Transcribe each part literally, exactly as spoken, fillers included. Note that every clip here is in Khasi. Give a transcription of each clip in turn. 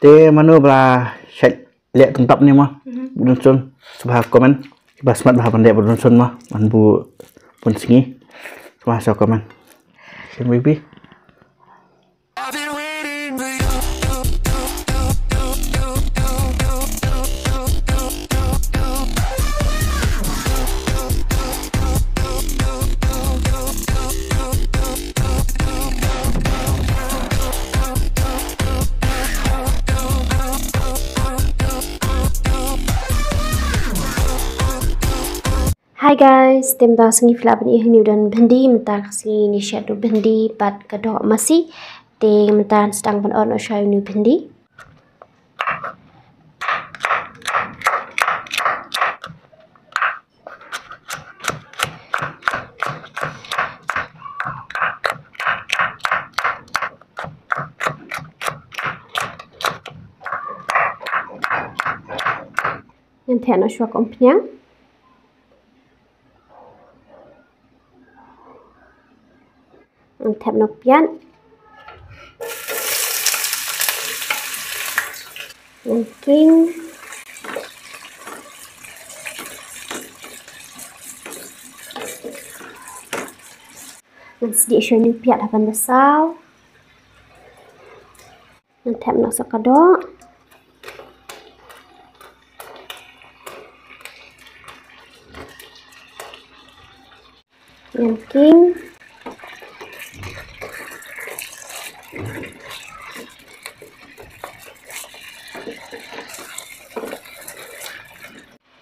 Te mano ba la shait leh tungtap ne mo? Mhm. Bad rynsun, sngewbha comment. Ba smat bha ban leh bad rynsun mo, man bun bun sngi. Sngewbha sa comment. Shen baby. Hi guys, te mynta ka sngi phi lah ban ïohi ngi u don bhindi, mynta ka sngi ngi shet u bhindi bad ka doh masi. Te mynta ngan sdang ban ot noh shuwa ïa u bhindi. Ngan theh noh shuwa ka umphniang. Ngan thep noh piat. Ngan king. Ngan sdieh shuwa ïa u piat ha ban da saw. Ngan thep noh sa ka doh. Ngan king.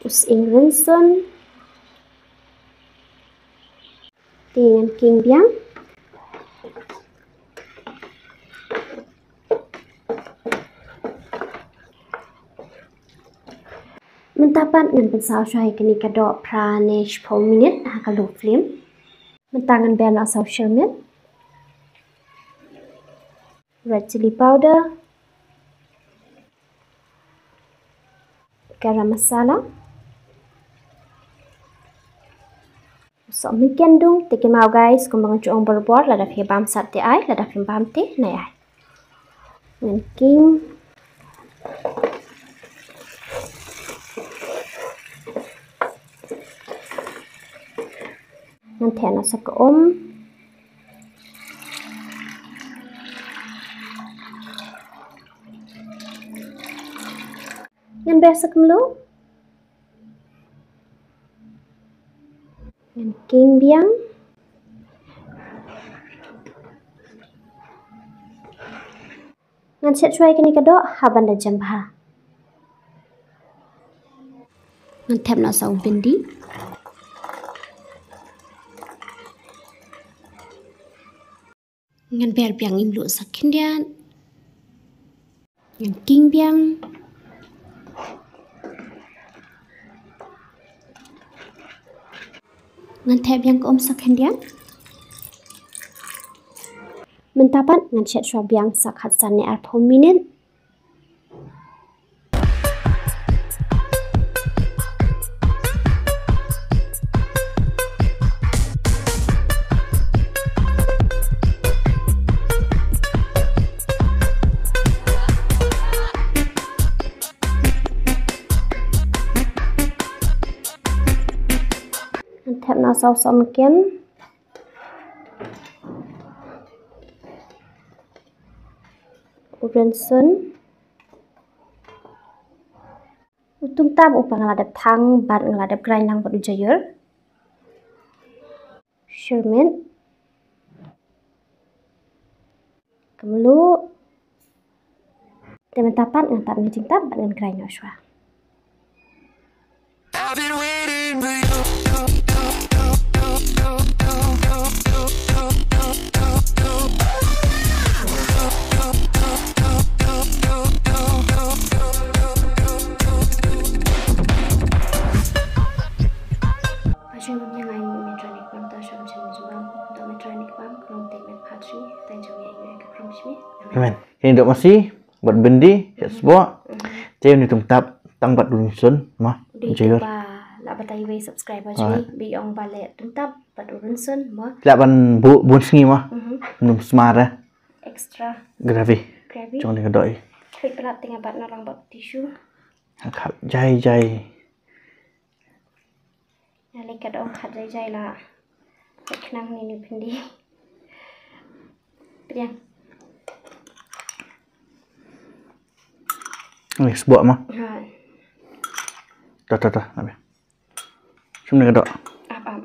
U sying rynsun. Te ngan king biang. Mynta pat ngan pynsaw shuwa ïa kane ka doh phra ne shiphew minit ha ka low flame. Mynta ngan ber noh sa u shyrmit, red chilli powder, garam masala, u sohmynken dung. Te kynmaw guys, kumba nga ju ong barabor, lada phi bam sat te ai, lada phim bam te nai ai. Ngan king. Ngan theh noh sa ka um. Ngan ber sa ka mluh. Ngan king biang. Ngan shet shuwa ïa kane ka doh ha ban da jem bha. Ngan thep noh sa u bhindi. Ngan ber biang i mluh sa khyndiat. Ngan king biang. Ngan thep biang ka um sa khyndiat. Mynta pat ngan shet shuwa biang sa khatsan ne arphew minit. Ngan thep noh sa u sohmynken, u rynsun, u tungtap, u pa nga la dep thang bad nga la dep grind lang bad u jaiur. Shyrmit, ka mluh. Te mynta pat ngan tap ïa ka jingtap bad ngan grind noh shuwa. Amen. Kine doh masi bad bhindi, shet sboh. Te une u tungtap tang bad u rynsun mo. Dei jaiur. Ba la batai wei subscriber jong ngi, ba ong ba leh tungtap bad u rynsun mo. Lah ban buh bun sngi mo. Nym sumar eh. Extra gravy. Gravy. Jong ne ka doh. Peit palat te nga bat noh lang bad tissue. Khat jai jai. Nga leh ka dong khat jai jai la. Ka khnang ni ni phendi. Pdiang. Ni sbok ma. Ha. Ta ta ta. Sum ni ka dok. Ap ap.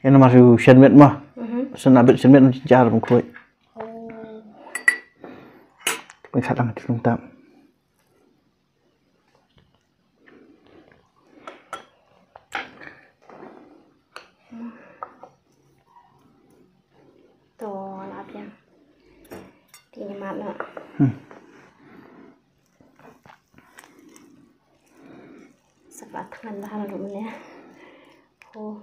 Ïa namar u shen met ma. Mhm. Shen abit shen met ma jar bang khuid. Oh. Pyn khat lang tu tap. To la biang. Ti ni mat na. Hmm. Sa ka thngan bha la ruh mynne. Oh.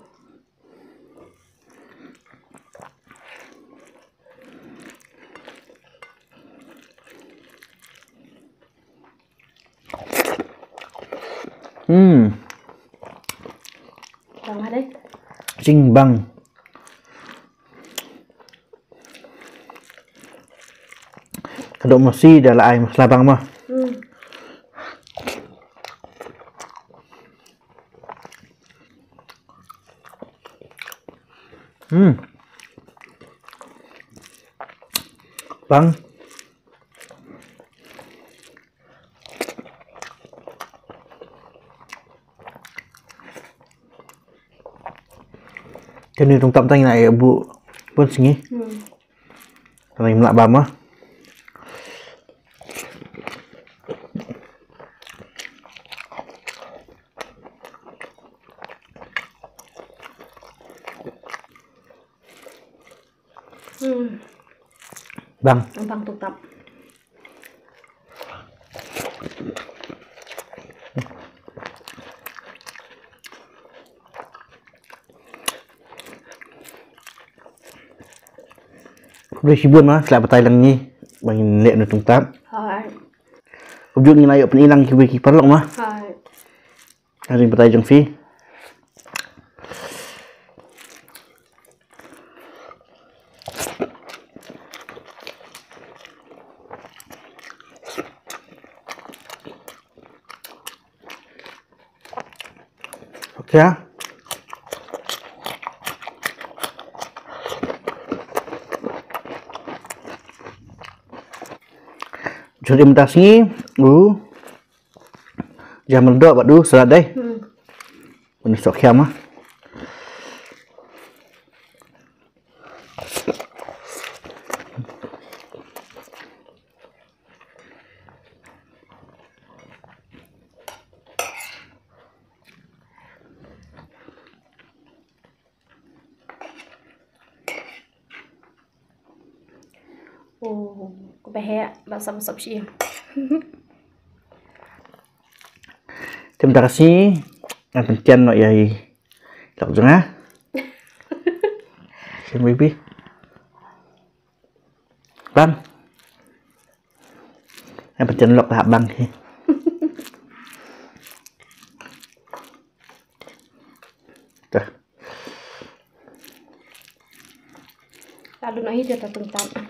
Hmm. Bang bha dei. Jingbang. Ka dok masi da la ai masla bang ma. Hmm. Hmm. Bang. Kane tang tam tang ïa bu bun sngi. Hmm. Tang ïa mlak bam ah. Hmm. Bang. Bang tu tap. Khublei shibun ma, sla batai lang ngi. Bang ngin leh na tungtap. Hai. Khublei ngin ayo pyn ilang ki wei ki paralok ma. Hai. Haring batai jong phi. Okay. Jodi mynta sngi u Jamal dok bad u salad dei. Hmm. Bun sok khiam ah. Oh, kaba heh, ba sap sap shi. Te mynta ka sngi ngan pyntien noh ïa i lok jong nga. Shen baby. Bang. Ngan pyntien lok hap bang hi. Dah. Lalu noh hi te ta tungtap.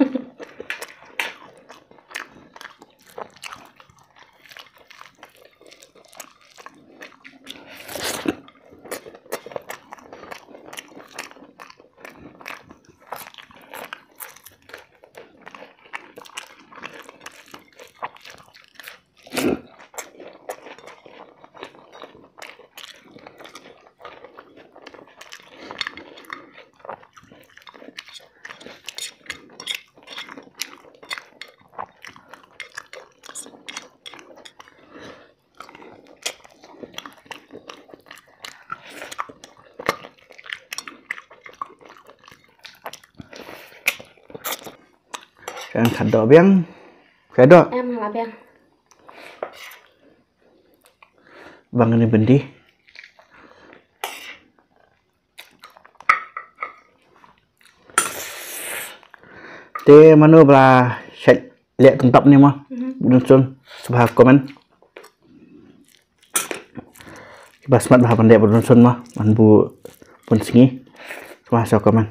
Kan khadok biang. Khadok. Em, khadok biang. Bang ni bendi. Te mano ba la shait leh tungtap ni ma. Mhm. Bun sun sngewbha comment. Ba smat ba ban leh bun sun ma man bu bun sngi. Sngewbha sa comment.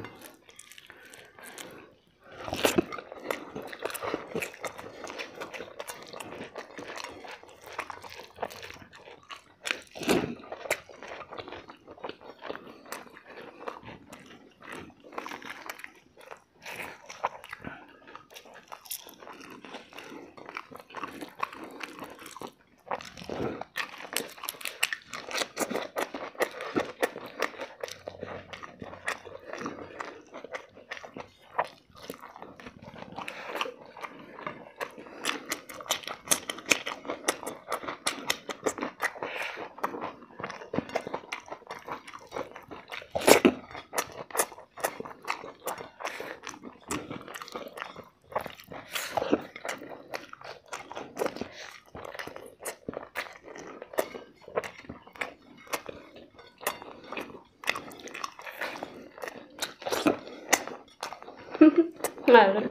Ngai.